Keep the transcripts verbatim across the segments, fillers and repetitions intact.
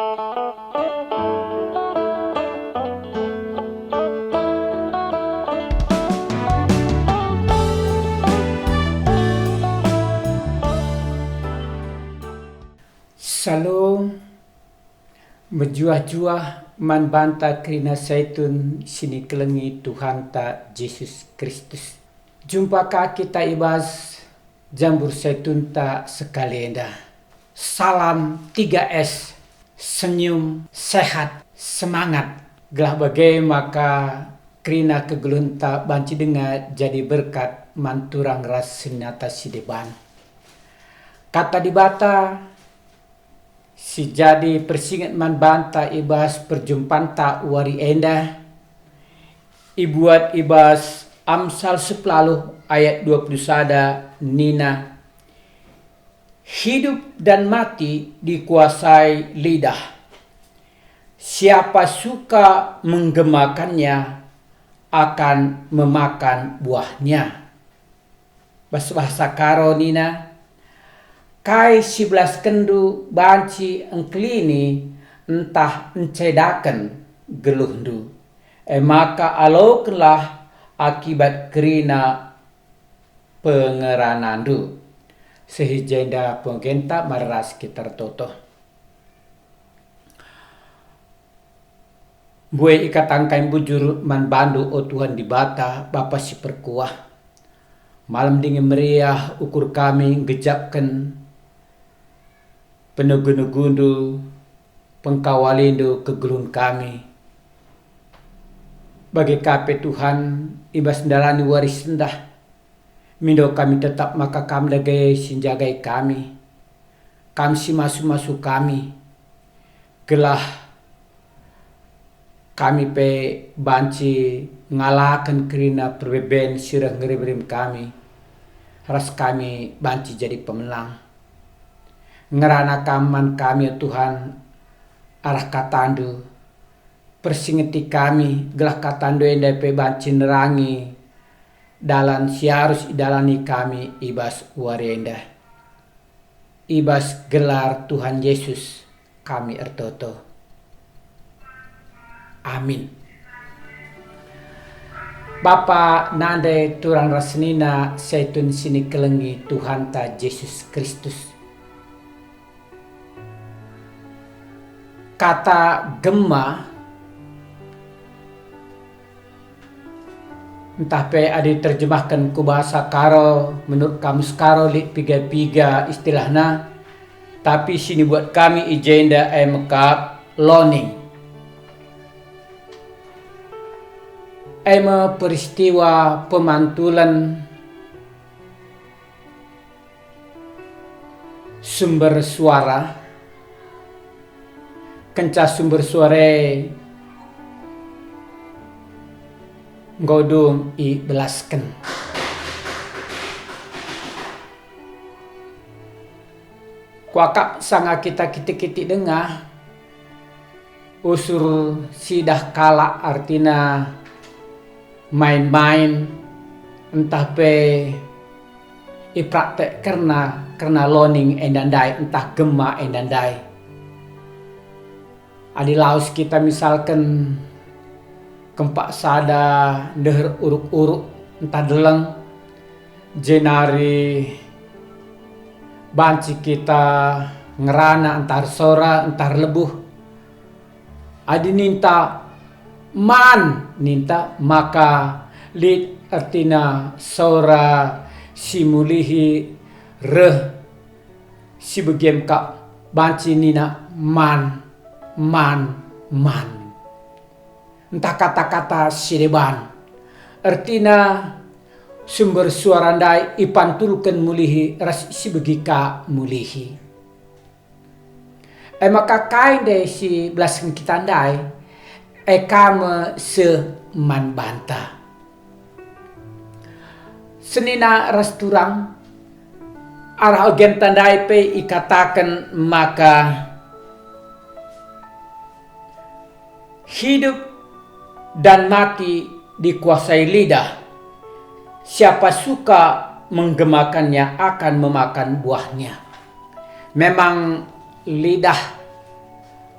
Salom, mejuah-juah man banta kerina Saitun si nikelengi Tuhanta Jesus Kristus. Jumpa ka kita i bas jambur Saitunta sekali enda. Salam tiga S, senyum, sehat, semangat, gelah bage maka kerina kegeluhenta banci denga jadi berkat man turang ras seninata si deban. Kata Dibata si jadi persinget man banta i bas perjumpanta wari enda, ibuat i bas Amsal sepuluh ayat dua puluh sada nina, "Hidup dan mati dikuasai lidah. Siapa suka menggemakannya akan memakan buahnya." Bas bahasa Karo nina, "Kai si belaskenndu banci engkelini ntah ncedaken geluhndu, e maka alokenlah akibat kerina pengeranandu." Seh i jenda penggenta mari ras kita ertoto. Mbue ikatangkai bujur man baNdu, o Tuhan Dibata, Bapa si perkuah. Malem dingin meriah ukur kami nggejapken penegu-neguNdu, pengkawalindu kegeluhen kami. Bage ka pe Tuhan, i bas ndalani wari sendah, mindo kami tetap maka Kam dage si njagai kami, Kam si masu-masu kami, gelah kami pe banci ngalaken kerina perbeben si reh ngerem-rem kami, ras kami banci jadi pemenang. Ngerana Kam man kami, o Tuhan, arah kataNdu. Persingeti kami, gelah kataNdu enda pe banci nerangi dalan si arus idalani kami i bas wari enda. I bas gelar Tuhan Yesus kami ertoto. Amin. Bapa, nande, turang ras senina, Saitun si nikelengi Tuhanta Jesus Kristus. Kata gema, ntah pe adi terjemahken ku bahasa Karo, menurut Kamus Karo lit piga-piga istilahna, tapi si nibuat kami i jenda e mekap loning. E me peristiwa pemantulen sumber suara, kenca sumber suara e enggo dung ibelasken. Kuakap sanga kita kitik-kitik denga, usur sidah kalak, artina main-main, ntah pe ipraktek kerna, kerna loning enda ndai, ntah gema enda ndai. Adi lawes kita misalken kempak sada ndeher uruk-uruk ntah deleng, jenari banci kita ngerana ntah ersora ntah erlebuh. Adi ninta, "Man," ninta, maka lit ertina sora si mulihi reh si begiem kap banci nina, "Man, man, man." Ntah kata-kata si deban. Ertina sumber suara ndai ipantulken mulihi ras si begi ka mulihi. E maka kai ndai si belasken kita ndai, e ka me seh man banta. Senina ras turang, arah ogenta ndai pe ikataken maka, "Hidup dan mati dikuasai lidah. Siapa suka menggemakannya akan memakan buahnya." Memang lidah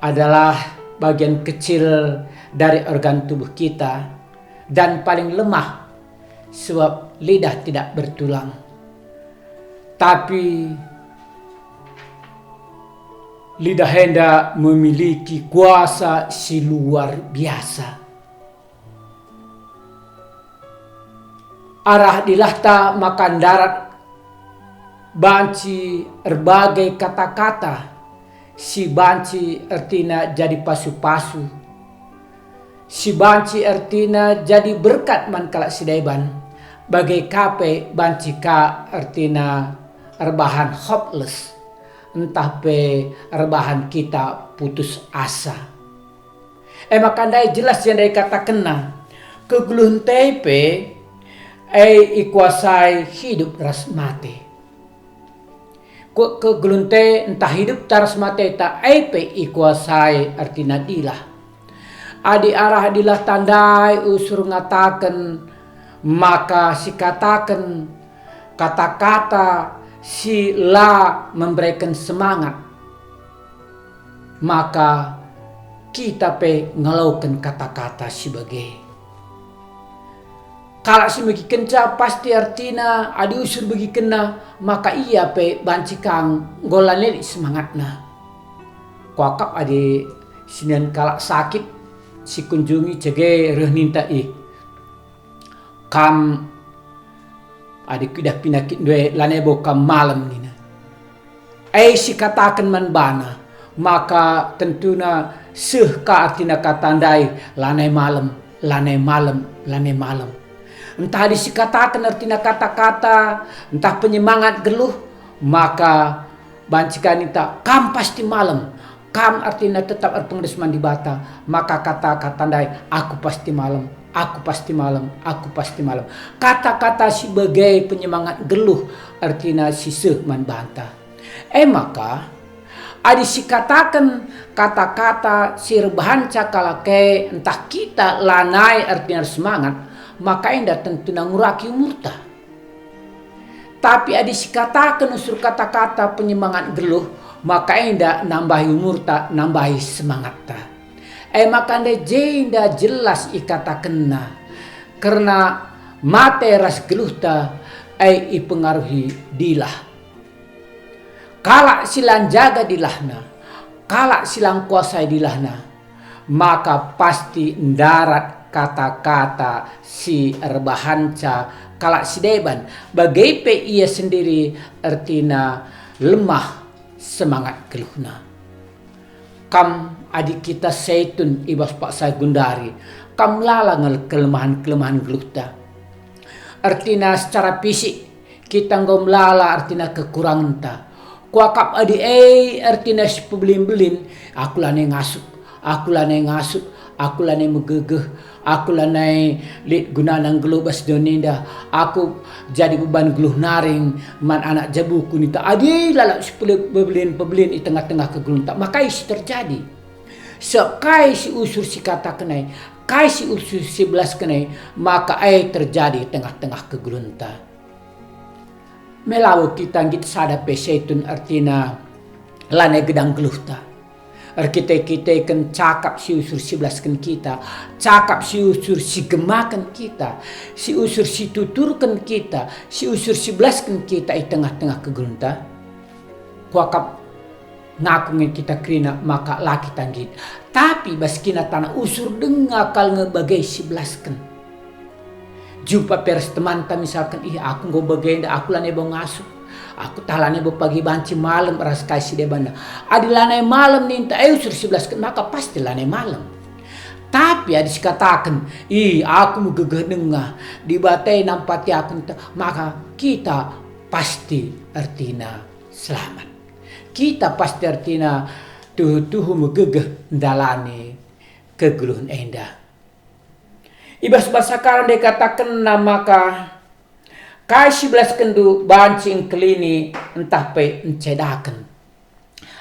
adalah bagian kecil dari organ tubuh kita dan paling lemah, sebab lidah tidak bertulang. Tapi lidah enda memiliki kuasa si luar biasa. Arah dilahta maka ndarat banci erbagai kata-kata si banci ertina jadi pasu-pasu, si banci ertina jadi berkat man kalak si deban, bage ka pe banci ka ertina erbahan hopeless, ntah pe erbahan kita putus asa. E maka ndai jelas si ndai ikatakenna, kegeluhenta pe e ikuasai hidup ras mate. Ku-, kegeluhenta ntah hidupta ras mateta e pe ikuasai ertina dilah. Adi arah dilahta ndai usur ngataken, maka sikataken kata-kata si la membereken semangat, maka kita pe ngaloken kata-kata si bage. Kalak si megikenca pasti ertina adi usur begikenna, maka ia pe banci ka enggo la lit semangatna. Kuakap adi sinian kalak sakit sikunjungi cege reh ninta ih. Kam, adi kuidah pinakitndu e, lanai bo kam malem nina. E sikataken man bana, maka tentuna seh ka ertina kata ndai, lanai malem, lanai malem, lanai malem. Ntah adi sikataken ertina kata-kata, ntah penyemangat geluh, maka banci ka ninta, kam pasti malem, kam ertina tetap erpengedes man Dibata, maka kata-kata ndai, aku pasti malem, aku pasti malem, aku pasti malem. Kata-kata si bage penyemangat geluh ertina si seh man banta. E maka, adi sikataken kata-kata si erbahanca kalak e ntah kita lanai ertina ersemangat, maka enda tentuna nguraki umurta. Tapi adi sikataken usur kata-kata penyemangat geluh, maka enda nambahi umurta, nambahi semangatta. E maka ndai jenda jelas ikatakenna, kerna mate ras geluhta e ipengaruhi dilah. Kalak si la njaga dilahna, kalak si la ngkuasai dilahna, maka pasti ndarat kata-kata si erbahanca kalak si deban, bage pe ia sendiri ertina lemah semangat geluhna. Kam adi kita setun i bas paksa gundari, kam lala nge kelemahan-kelemahan geluhta. Ertina secara fisik, kita enggo melala ertina kekurangenta. Kuakap adi e ertina si pebelin-belin, aku lanai ngasup, aku lanai ngasup, aku lanai megegeh, aku lanai lit gunana nggeluh bas doni enda, aku jadi beban geluh nari man anak jabuku ninta. Adi lalap si pele-, pebelin-pebelin i tengah-tengah kegeluhenta, maka kai si terjadi? Sebab kai si usur sikataken e, kai si usur sibelasken e, maka e terjadi i tengah-tengah kegeluhenta. Melabo kita nggit sada pe setun ertina lanai gedang geluhta. Erkite-kiteken cakap si usur sibelasken kita, cakap si usur sigemaken kita, si usur situturken kita, si usur sibelasken kita i tengah-tengah kegeluhenta. Kuakap ngaku nge kita kerina maka la kita nggit. Tapi bas kina tanah usur denga kal nge bage sibelasken. Jumpa pe ras temanta misalken, "Ih, aku enggo bagenda, aku lanai bo ngasup. Aku tah lanai bo pagi banci malem ras kai si debanna." Adi lanai malem ninta e usur sibelasken, maka pasti lanai malem. Tapi adi sikataken, "Ih, aku megegeh denga, Dibata e nampati aku ninta," maka kita pasti ertina selamat. Kita pasti ertina tuhu-tuhu megegeh ndalani kegeluhen enda. I bas bahasa Karo ndai ikatakenna maka, kai si belaskenndu banci engkelini ntah pe ncedaken.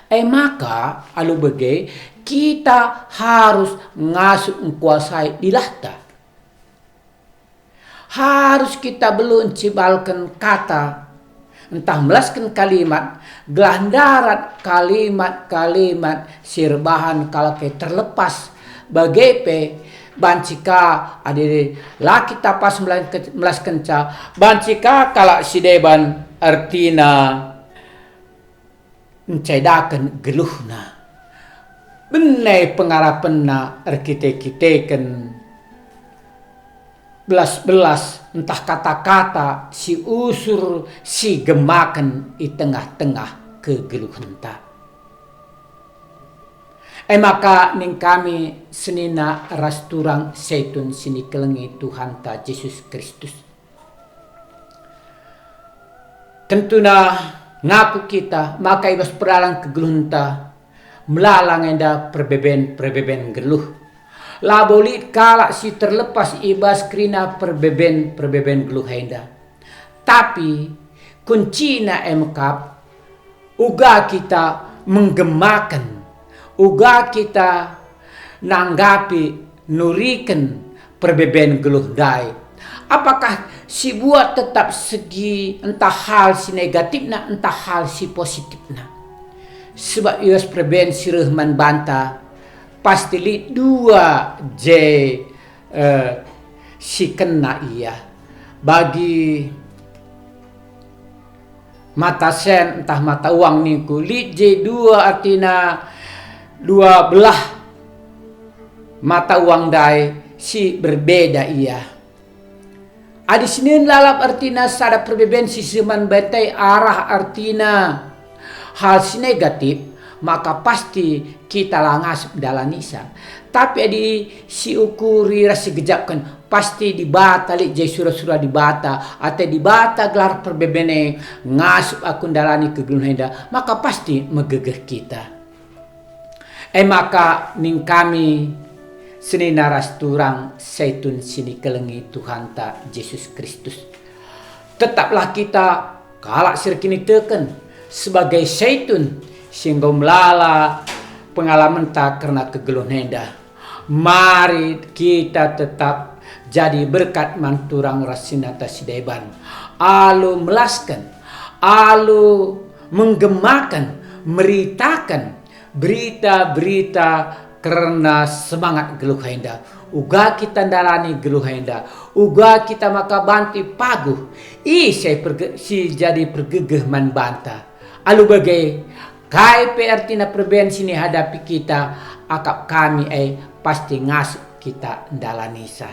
E maka, alu bage, kita harus ngasup ngkuasai dilahta. Harus kita belu ncibalken kata, ntah melasken kalimat, gelah ndarat kalimat-kalimat si erbahan kalak e terlepas. Bage pe, banci ka adi la kita pas melasken-, melaskenca, banci ka kalak si deban ertina ncedaken geluhna. Bene pengarapenna erkite-kiteken belas-belas ntah kata-kata si usur si gemaken i tengah-tengah kegeluhenta. E maka ning kami senina ras turang Saitun si nikelengi Tuhanta Jesus Kristus. Tentuna ngaku kita maka i bas perdalan kegeluhenta melala nge enda perbeben-perbeben geluh. Labo lit kalak si terlepas i bas kerina perbeben-perbeben geluh enda. Tapi kuncina e mekap, uga kita menggemaken, uga kita nanggapi, nuriken perbeben geluh ndai. Apakah si buat tetap segi ntah hal si negatifna, ntah hal si positifna? Sebab i bas perbeben si reh man banta, pasti lit dua je, eh, si kena ia. Bagi mata sen ntah mata uang ningku, lit je dua, artina dua belah mata uang ndai si berbeda ia. Adi sinen lalap ertina sada perbeben si seman bentai arah ertina hal si negatif, maka pasti kita la ngasup ndalanisa. Tapi adi si ukuri ras si gejapken, pasti Dibata lit je sura-sura Dibata, ate Dibata gelar perbeben e ngasup aku ndalani kegeluhen enda, maka pasti megegeh kita. E maka ning kami senina ras turang Saitun si nikelengi Tuhanta Jesus Kristus. Tetaplah kita kalak si erkiniteken sebagai Saitun si enggo melala pengalamenta kerna kegeluhen enda. Mari kita tetap jadi berkat man turang ras senina si deban. Alu melasken, alu menggemaken, meritaken berita-berita kerna semangat geluh enda. Uga kita ndalani geluh enda, uga kita maka banci paguh, ise perge-, si jadi pergegeh man banta. Alu bage, kai pe ertina perbeben si nihadapi kita, akap kami e pasti ngasup kita ndalanisa.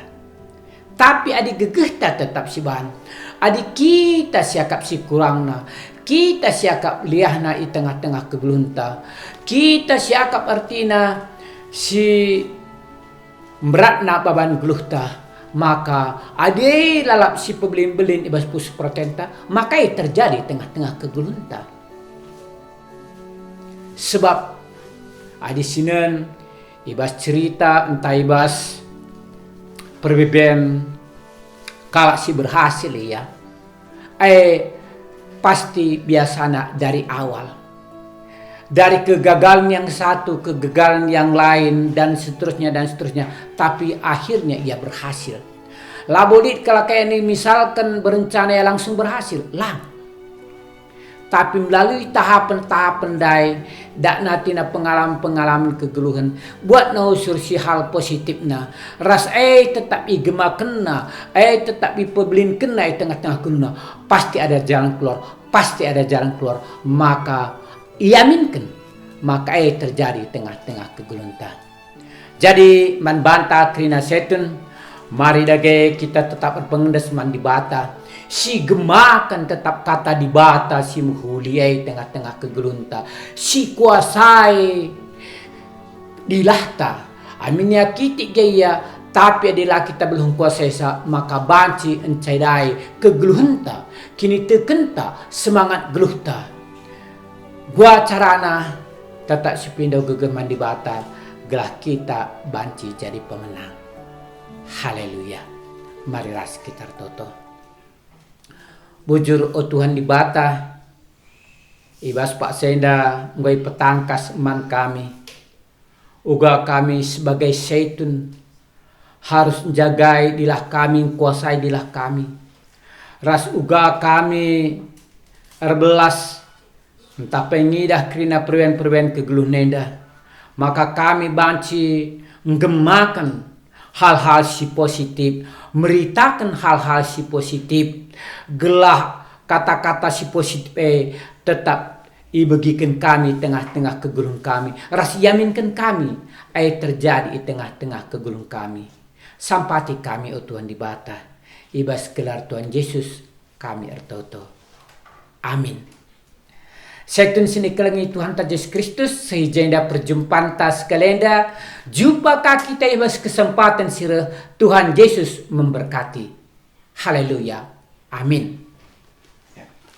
Tapi adi gegehta tetap siban, adi kita siakap si kurangna, kita siakap liahna i tengah-tengah kegeluhenta, kita siakap ertina si mberatna baban geluhta, maka adi lalap si pebelin-belin i bas pusuh peratenta, maka e terjadi tengah-tengah kegeluhenta. Sebab adi sinen i bas cerita ntah i bas perbeben kalak si berhasil ia, e pasti biasana dari awal. Dari kegagalan yang satu, kegagalan yang lain, dan seterusnya, dan seterusnya. Tapi akhirnya ia berhasil. Labo lit kalak enda misalken berencana ia langsung berhasil. Lang. Tapi melalui tahapen-tahapen ndai, dakna tina pengalaman-pengalaman kegeluhen, buatna usur si hal positifna, ras e tetap igemakenna, e tetap ipebelinkenna i tengah-tengah kegeluhenna, pasti ada jalan keluar, pasti ada jalan keluar, maka iaminken, maka e terjadi tengah-tengah kegeluhenta. Jadi, man banta kerina Saitun, mari dage kita tetap erpengendes man Dibata, si gemaken tetap kata Dibata si mehuli e tengah-tengah kegeluhenta, si kuasai dilahta. Amin ia kitik gia ia, tapi adi la kita beluh kuasaisa, maka banci encedai kegeluhenta, kinitekenta, semangat geluhta. Gua carana, tetap sipindo gegeh man Dibata, gelah kita banci jadi pemenang. Haleluya. Mari ras kita ertoto. Bujur, o Tuhan Dibata, i bas paksa enda enggo ipetangkas man kami, uga kami sebagai Saitun harus njagai dilah kami, ngkuasai dilah kami. Ras uga kami erbelas, ntah pe ngidah kerina peruan-peruan kegeluhen enda, maka kami banci nggemaken hal-hal si positif, meritaken hal-hal si positif, gelah kata-kata si positif e tetap ibegiken kami tengah-tengah kegeluhen kami, ras iaminken kami e terjadi i tengah-tengah kegeluhen kami. Sampati kami, o Tuhan Dibata, i bas gelar Tuhan Yesus kami ertoto. Amin. Setun si nikelengi Tuhanta Jesus Kristus, seh i jenda perjumpanta sekalenda, jumpa ka kita i bas kesempaten si reh, Tuhan Yesus memberkati. Haleluya. Amin.